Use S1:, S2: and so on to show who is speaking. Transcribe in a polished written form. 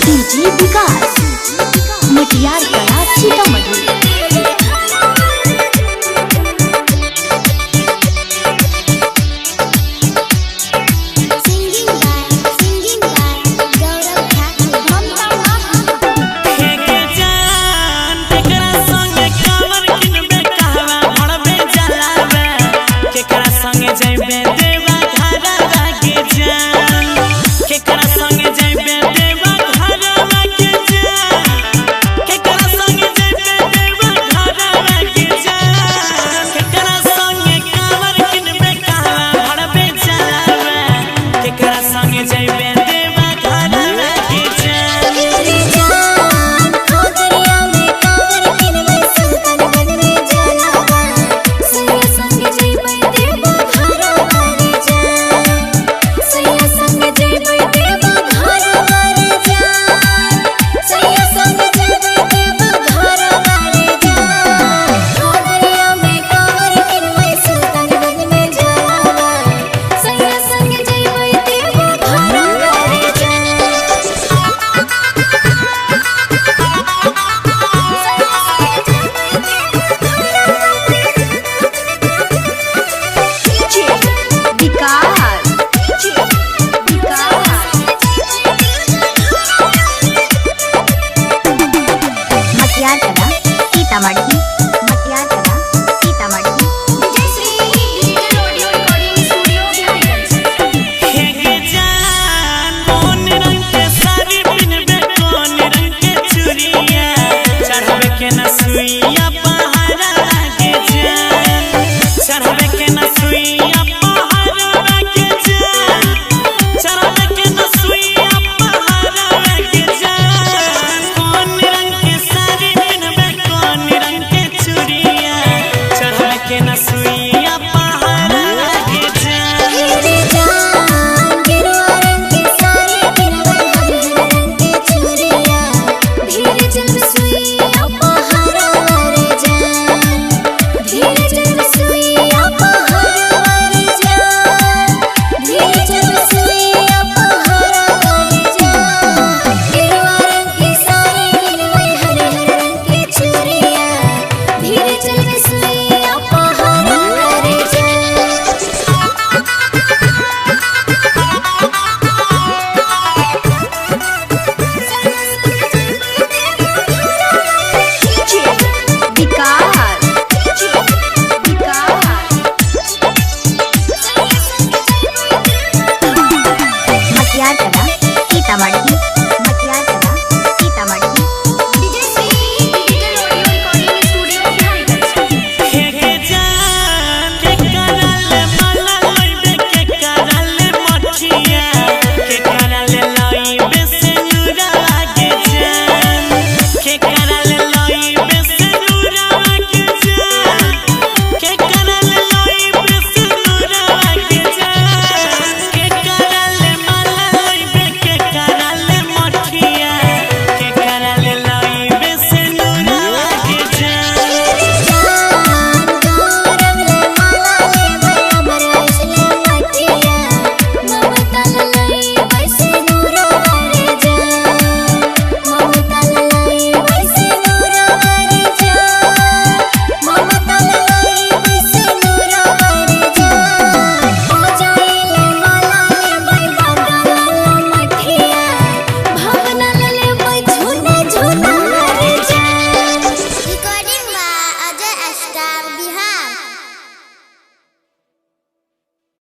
S1: DJ विकास मटियार कला Sitamarhi.
S2: Singing by Gaurav Thakur. Mamta Mahi.
S3: के जान केकरा संगे कांवर किनबे कहवा भरबे जलावे, केकरा संगे जइबे देवा घरवा के जान, केकरा संगे जइबे देवा घरवा के जान, केकरा संगे जइबे देवा घरवा के जान, केकरा संगे कांवर किनबे कहवा भरबे जलावे, केकरा संगे जइबे देवा घरवा के जान।
S2: रे जान खगड़िया में कांवर किनबे सुल्तानगंज में जलावा, सैया संग जइबै देवा घरवा रे जान, सैया संग जइबै देवा घरवा रे जान, सैया संग जइबै देवा घरवा रे जान। खगड़िया में कांवर किनबे सुल्तानगंज में जलावा, सैया संग जइबै देवा घरवा रे जान।
S1: डीजे विकास डीजे विकास मटियार कला सीतामढ़ी। मटियार कला सीतामढ़ी।
S3: के जान कौन रंग के साड़ी पिन्हबे कौन रंग के चूड़िया, चढ़ावे के न सुइया पहाड़ा के जान, चढ़ावे के न सुइया पहाड़ा के जान, चढ़ावे के न सुइया पहाड़ा के जान, कौन रंग के साड़ी पिन्हबे कौन रंग के चूड़िया, चढ़ावे के न सुइया पहाड़ा के जान।
S2: रे जान गेरुआ रंग के साड़ी पिन्हबै हरियर रंग के चूड़िया, धीरे चल सुइया पहाड़वा रे जान, धीरे चल सुइया पहाड़वा रे जान, धीरे चल सुइया पहाड़वा रे जान। गेरुआ रंग के साड़ी पिन्हबै हरियर रंग के चूड़िया, धीरे चल।